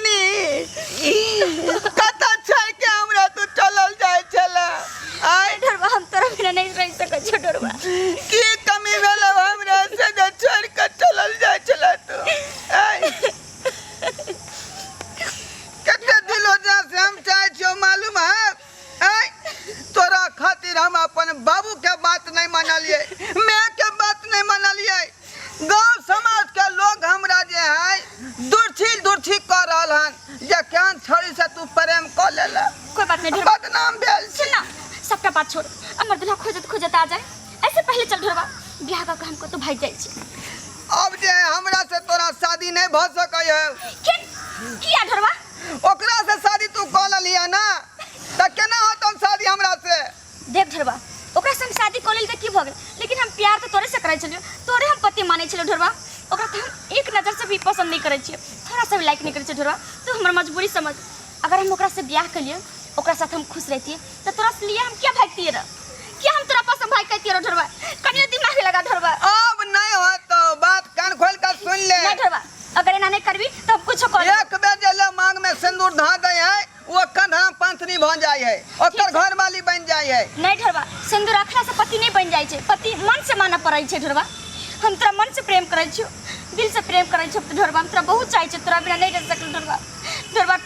बुधनी कतऽ छोड़ के हमरा तू चलल जाइ छले आय ढोरबा हम तोरा बिना नहीं रह सकै छियौ ढोरबा की कमी भेल हमरा से जे छोड़ के चलल जाइ छले तू आय कते दिलो जा से हम चाहे छियौ मालूम है आय तोरा खातिर हम अपन बाबू के बात नहीं मानलिए माय के बात नहीं मानलिए गांव समाज के लोग हमरा जे है दुर्छी दुर्छी कर रहल हन जे केहन छोड़ी से तू प्रेम कऽ लेला कोई बात नहीं ढोरबा बदनाम भेल छी सुन ना सबटा बात छोड़ हमर दुल्हा खोजत खोजत आ जाए ऐसे पहले चल ढोरबा बियाह कऽ के हम कतौ भागि जाइ छी अब जे हमरा से तोरा शादी नहीं भऽ सकै है के किया ढोरबा ओकरा से शादी तू कऽ लेलिहे ना तऽ केना होतौ शादी हमरा से देख ढोरबा ओकरा से हम शादी कऽ लेल तऽ की भऽ गेल लेकिन हम प्यार तऽ तोरे से करै छलियौ तोरे हम पति मानै छलियौ ढोरबा ओकरा तऽ हम एक नजर से भी पसंद नहीं करै छियै थोड़ा सा भी लाइक नहीं करै छियै ढोरबा तू हमर मजबूरी समझ अगर हम ओकरा से बियाह कलियै ओकरा साथ हम खुश रहतियै तऽ तोरा से लिए हम क्या भागतियै रह क्या हम तोरा पास हम भाग के रह ढोरबा कनियो दिमाग लगा ढोरबा अब नहीं होतो बात कान खोल कर सुन ले नहीं ढोरबा अगर एना नहीं करबी तो हम कुछो कर एक बेर जे ले मांग में सिंदूर धा दे है वो कंधा पंथनी भ जाय है ओकर घर वाली बन जाय है नहीं ढोरबा सिंदूर रखला से पति नहीं बन जाइ छै पति मन से मानऽ पड़ै छै ढोरबा हम तोरा मन से प्रेम करै छियौ दिल से प्रेम करै छियौ ढोरबा हम तोरा बहुत चाहै छियौ तोरा बिना नहीं रह सकल ढोरबा ढोरबा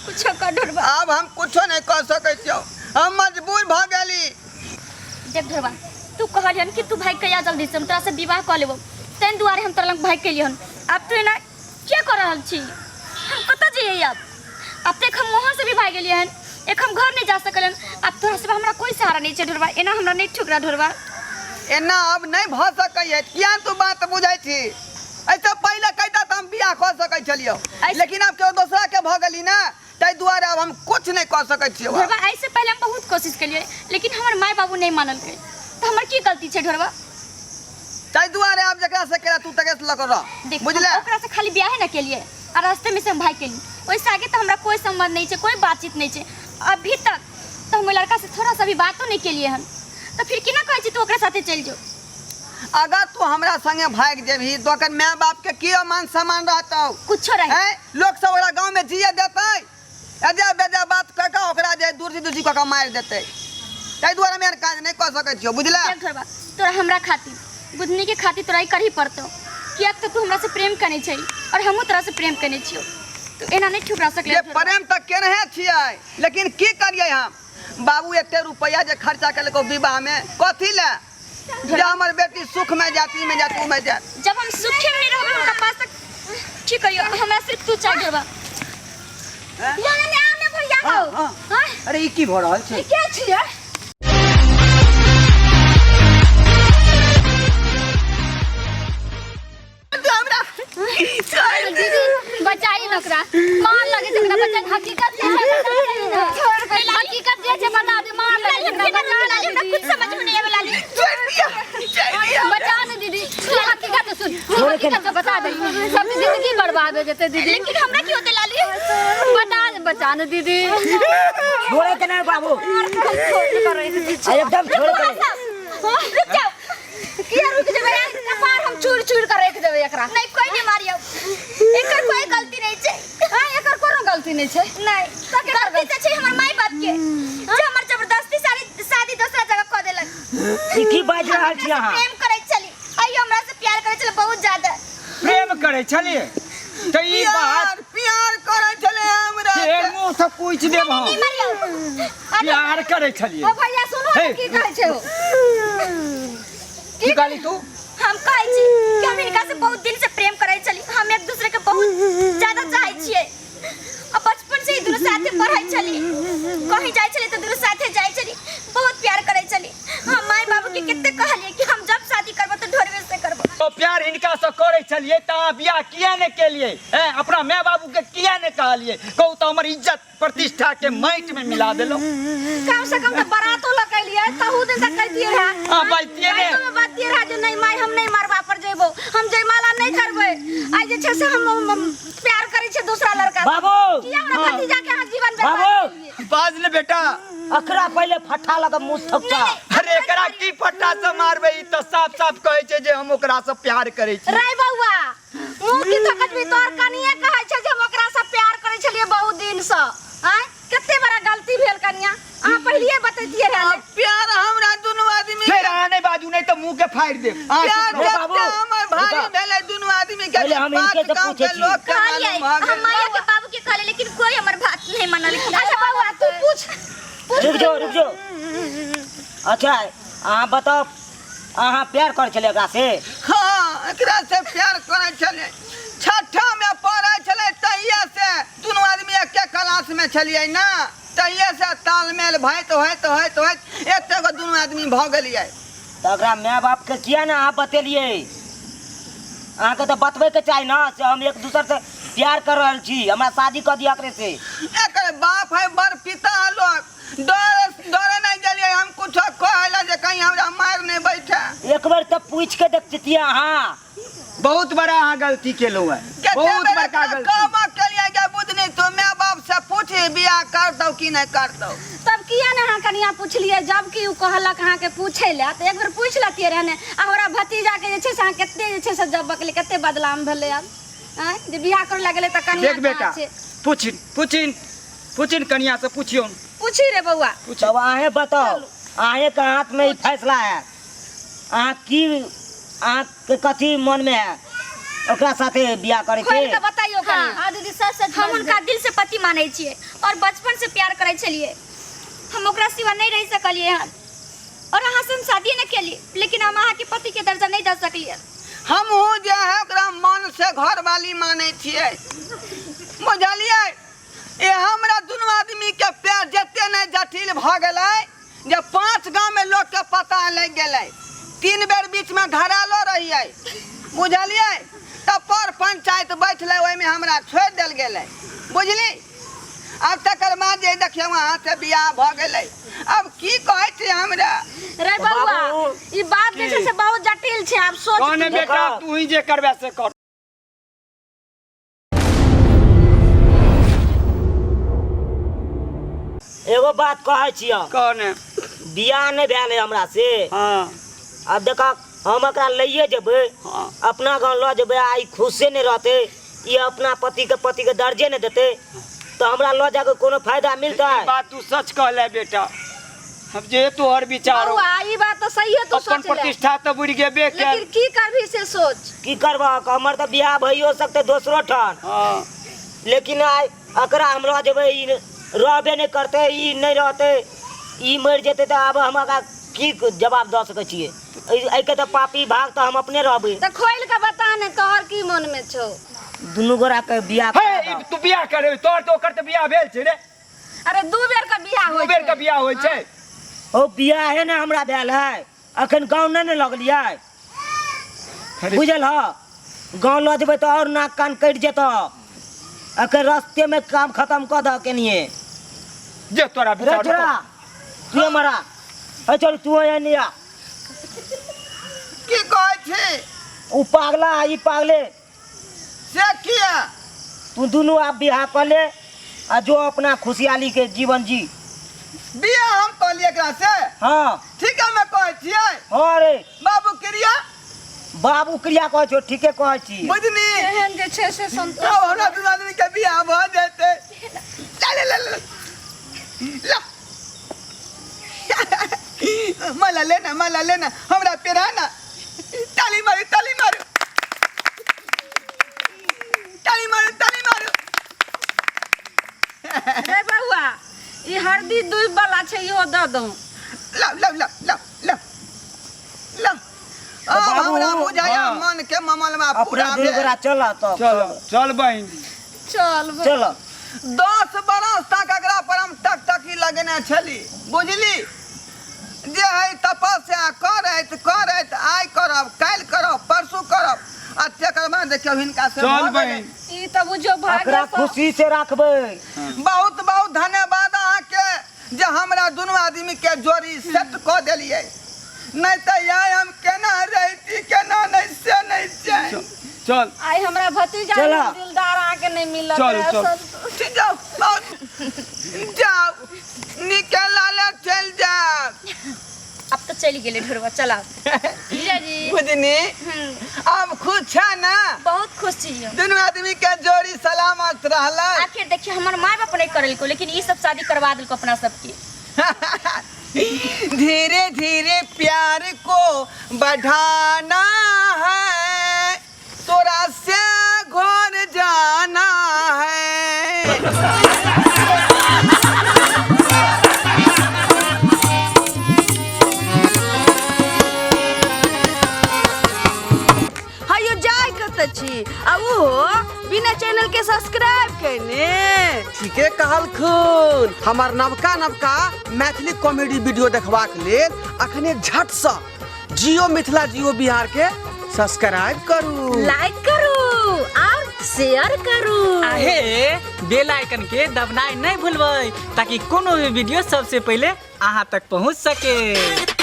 कुछो कर ढोरबा आब हम कुछो नहीं कह सकै छियौ हम मजबूर भ गेली देख ढोरबा तू कहलियन कि तू भागि कहिया जल्दी से हम तोरा से विवाह कऽ लेबौ ताहि दुआरे हम तोरा लग भागि केलियन आब तू एना किया कऽ रहल छी हम कतऽ जइयै आब आब तऽ एक हम वहाँ से भी भागि गेलियै हन एक हम घर नहीं जा सकलन आब तोरा से हमरा कोई सहारा नहीं छै ढोरबा एना हमरा नहीं ठुकरा ढोरबा एना अब नहीं भ सकै है किया तू बात बुझै छी ऐसे पहिले कहिता तऽ हम बियाह कऽ सकै छलियौ लेकिन आब केओ दोसरा के भऽ गेली ना ताहि दुआरे आब हम कुछ नहीं कऽ सकै छियौ ढोरबा ऐसे पहले हम बहुत कोशिश केलियै लेकिन हमर माय बाबू नहीं मानलकै तऽ हमर की गलती छै ढोरबा ताहि दुआरे आब जकरा से केला तू तकरे से लऽ कऽ रह देख बुझले हम ओकरा से खाली बियाहे ना केलियै आ रास्ते में से हम भागि गेली ओहिसँ आगे तऽ हमरा कोई संबंध नहीं छै कोई बातचीत नहीं छै अभी तक तऽ हम ओहि लड़का से थोड़ा सा भी बातो नहीं केलियै हन तऽ फिर केना कहै छी तू ओकरा साथे चलि जो अगर तू हमरा संगे भागि जेबही तऽ ओकर माय बाप के की मान सम्मान रहतौ कुछो रहे हैं लोक सब ओकरा गाँव में जिए देतै अजा बेजा बात कऽ कऽ ओकरा जे दूर दूर कऽ कऽ मारि देतै ताहि दुआरे हम एहन काज नहि कऽ सकै छियौ बुझले देख घरबा तोरा हमरा खातिर बुधनी के खातिर तोरा ई करही पड़तौ किएक तऽ तू हमरा से प्रेम कने छै और हमहूँ तोरा से प्रेम कने छियौ तू एना नहि ठुकरा सकले जे प्रेम तऽ केनहे छियै लेकिन की करियै हम बाबू एते रुपैआ जे खर्चा केलकै विवाहमे कथी लए जे हमर बेटी सुख में जात ई में जात ऊ में जात जब हम सुखे में नहीं रहबे हुनका पास तक की कहियो हमरा सिर्फ तू चाहिए बा हैं? या ने आने भैया हाँ, हो हाँ। हां अरे ई की भऽ रहल छै ई के छियै हमरा दीदी बचाई न ओकरा मार लगे छै ओकरा बच्चा हकीकत जे छै छोड़ के हकीकत जे छै बता दे मार लगे छै ओकरा बचा लाली न हमरा दीदी कुछ समझ में नहीं आवे लाली छोड़ दिया छोड़ दिया बचा न दीदी तू हकीकत सुन तू हकीकत बता दे सब जिंदगी बर्बाद हो जेते दीदी लेकिन हमरा की होते लाली बता दे बचा न दीदी छोड़े के नहीं बाबू आ, एकदम छोड़े के नहीं। रुक जाओ किया रुक जेबै कपार हम चूर चूर के राखि देबै एकरा नहीं कोई नहीं मारियो एकर कोई गलती नहीं छै हां एकर कोनो गलती नहीं छै नहीं गलती तऽ छै हमर माय बाप के जे हमर जबरदस्ती सारी शादी दोसरा जगह कऽ देलक ई की बाजि रहल छी अहाँ प्रेम करैत छली आइयो हमरा से प्यार करैत छलै बहुत ज्यादा प्रेम करै छलियै तऽ ई बात प्यार प्यार करै छलै हमरा से मुँह से पूछि देब हम नहीं मारियो प्यार करै छलियै ओ भैया सुनो हे। ने की कहै छै ओ की कहली तू हम कहै छी कि हम हिनका से बहुत दिन से प्रेम करै छली हम एक दूसरे के बहुत ज्यादा चाहै छियै आ बचपन से ही दुनू साथे पढ़ै छली कहीं जाइ छली तऽ दुनू साथे जाइ छली बहुत प्यार करै छली हम माय बाबू के कते कहलियै कि हम जब शादी करबो तऽ ढोरबे से करबो तो प्यार हिनका से करै छलियै तऽ अहाँ बियाह किया नहि केलियै हैं अपना माय बाबू के किया नहि कहलियै कहू तऽ हमर इज्जत प्रतिष्ठा के माटि में मिला देलहुँ कम से कम तो बरातो लऽ के एलियै तहू दिन तक कहितियै रहे हाँ, बजतियै ने। रातिओ में बजतियै रहे जे नहीं माय हम नहीं मरबा पर जेबो हम जयमाला नहीं करबै आइ जे छै से हम हम प्यार करै छियै दूसरा लड़का से। बाबू किया हमरा भतीजा के अहाँ जीवन बर्बाद बाबू केलियै? बाज ने बेटा अकरा पहिले फट्टा लगा मुँह थपका अरे एकरा की फट्टा से मारबै ई तऽ साफ साफ कहै छै जे हम ओकरा से प्यार करै छी रे बौआ मुँह की थकत भी तोहर कनिए कहै छै जे हम ओकरा से प्यार करै दिनसँ आँय कते बड़ा गलती भेल कनिया अहाँ पहिलिए बतैतियै रहए आ प्यार हमरा दुनू आदमी फेर अहाँ नहि बाजू नहि तऽ मुँह के फाड़ि देब अहाँ प्यार चुप रहू। बाबू, जते हमर भारी रुका। भेलै दुनू आदमी के पहिले हम पाँच इनके से गाँव पूछै के छी। लोग के कहलियै मालूम भऽ हम गेल माया के बाबू के कहलियै लेकिन कोई हमर बात नहीं मानलखिन अच्छा बौआ तू पूछ रुक जो रुक जो अच्छा अहाँ बताओ अहाँ प्यार करै छलियै एकरा से हाँ एकरा से प्यार करै छलै छठा में पढ़ै छलै तहिया से दुनू आदमी एके क्लास में छलियै ना तहिया से तालमेल भैत होइत होइत होइत एते गो दुनू आदमी भऽ गेलियै तऽ एकरा माय बापके किया ने अहाँ बतेलियै अहाँके तऽ बतबैके चाही ने से हम एक दूसर से प्यार कर रहल छी हमरा शादी कऽ दिअ एकरे से एकर बाप है बड़ पिता लोग डरे डरे नहीं गेलियै हम कुछो कहै लए जे कहीं हमरा मारि नहि बैठे एक बेर तऽ पूछि के देखतियै अहाँ बहुत बड़ा अहाँ गलती केलहुँ हेँ कते बहुत बेर बड़का एकरा गलती कहबो केलियै गे बुधनी तू माय बाप से पूछी बियाह करतौ कि नहि करतौ तब किया ने अहाँ कनिया पुछलियै जब कि ओ कहलक अहाँके पूछै लए तऽ एक बेर पूछि लतियै रहने आ हमरा भतीजाके जे छै से अहाँ कते जे छै से जब बकले कते बदलाम भेलै आब आँय जे बियाह करै लए गेलै तऽ कनिया देख बेटा कहाँ छै पूछिन पूछिन पूछिन कनिया से पूछियौ पूछी रे बौआ तब अहें बताओ अहें के हाथ में ई फैसला है अहाँ की अहाँ के कथी मन में है ओकरा साथे बियाह करे खोल के के बताइयो कनिया हाँ। हां दीदी सच सच हम उनका दिल से पति मानै छियै और बचपन से प्यार करै छलियै हम ओकरा सिवा नहीं रह सकलियै हन और अहाँ से हम शादी न केली लेकिन हम अहाँ के पति के दर्जा नहीं दऽ सकलियै हमहूँ जे है ओकरा मन से घरवाली मानै छियै बुझलियै ए हमरा दुनू आदमी के प्यार जते नहि जटिल भऽ गेलै जे पांच गांव में लोग के पता लागि गेलै तीन बेर बीच में धरालो रहियै बुझलियै तब पर पंचायत बैठलै ओहिमे हमरा छोड़ि देल गेलै बुझली आब तकर बाद जे देखियौ अहाँ से बियाह भऽ गेलै अब की कहै छी हमरा रे बौआ बाबू। ई बात जे छै से बहुत जटिल छै आब सोच कौन है बेटा तू ही जे करबे से कर एगो बात कहै छियौ कौन है बियाह नहि भेल है हमरा से हाँ आब देख हम एकरा लैए जेबै हाँ अपना गाँव लऽ जेबै आ ई खुशे नहि रहतै ई अपना पतिके पतिके दर्जे नहि देतै तऽ हमरा लऽ जाके कोनो फायदा मिलतै ई बात तू सच कहले बेटा अब जे तोहर विचार हो बौआ ई बात तऽ सहिए तू अपन सोच ले प्रतिष्ठा तऽ बुड़ि गेबे कैल लेकिन की करबी से सोच की करबह हमर तऽ बियाह भइयो सकतै दोसरो ठाम हाँ लेकिन आइ एकरा हम लऽ जेबै ई रहबे नहि करतै ई नहि रहतै ई मरि जेतै तऽ आब हम एकरा की जवाब दऽ सकै छियै एहिके तऽ पापी भाग तऽ हम अपने रहबै तऽ खोलि कऽ बता ने तोहर की मन में छौ दुनू गोराके बियाह हे करा ई दह। तू बियाह करे तोहर तऽ ओकर तऽ बियाह भेल छै रे अरे दू बेर के बियाह दू होइ बेर के छै बियाह होइ छै ओ बियाहे ने हमरा भेल है अखन गाँव नहि ने लगलियै अरे बुझल ह गाँव लऽ जेबै तऽ आओर नाक कान कटि जेतऽ अखन रस्तेमे काम खतम कऽ दह केनिये जे तोरा रे विचार छोरा तू हमारा हे चल तू एने आ की कहै छी ओ पागला ई पागले से किया तू दुनू आब बियाह कऽ ले आ जो अपना खुशहाली के जीवन जी बियाह हम कहलियै एकरा से हाँ ठीक है मैं कहै छियै हाँ रे बाबू क्रिया बाबू क्रिया कहै छौ ठीके कहै छी बुझनी एहन जे छै से संतोष अब हमरा दुनू आदमी के बियाह भऽ जेतै ले ले ले ले ला मला लेना मला लेना हमरा पेराना ताली मारू ताली मारू ताली मारू ताली मारू रे बौआ ई हरदी दूब वाला छै इहो दऽ दौ लाओ लाओ लाओ लाओ लाओ लाओ अब बाबू, हमरा बुझाया हाँ। मन के ममलवा अपना पूरा दुनू भेल। गोरा चल तब चल चल बहिन चल चल 10 बरस तक एकरा पर हम टकटकी लगेने छली बुझली जे है तपस्या करैत करैत आइ करब काल्हि करब परसू करब आ तकर बाद देखियौ हिनका से चल भऽ गेलै। बहिन ई तऽ बुझियौ भाग्य एकरा खुशी से राखबै बहुत बहुत धन्यवाद अहाँके जे हमरा दुनू आदमी के जोड़ी सेट कऽ देलियै नहि तऽ यार हम केना रहिती केना नहि से नहि छै चल आइ हमरा भतीजा चला। एहन दिलदार अहाँके नहि मिलत चल, रहए, चल। संतोष। ठीक जाओ बहुत जाओ निकल लाला चल जाओ अब तो चलि गेलै ढोरबा चल आब। जीजाजी। बुझनी, अब खुश छ ना? बहुत खुश छी हम। दुनू आदमी के जोड़ी सलामत रहलै। आखिर देखिए हमर माय बाप नहीं करेलको, लेकिन ई सब शादी करवा देलको अपना सबके। धीरे धीरे प्यार को बढ़ाना है, तोरा से घर जाना है। हयो जाय कतऽ छी आ ओहो बिना चैनल के सब्सक्राइब केने? ठीके कहलखुन। हमर नवका नवका मैथिली कॉमेडी वीडियो देखबाक लेल अखने झटसँ जियो मिथिला जियो बिहार के सब्सक्राइब करू, लाइक करू और शेयर करू। आहे बेल आइकन के दबनाइ नहीं भूलबै ताकि कोनो भी वीडियो सबसे पहले अहाँ तक पहुँच सके।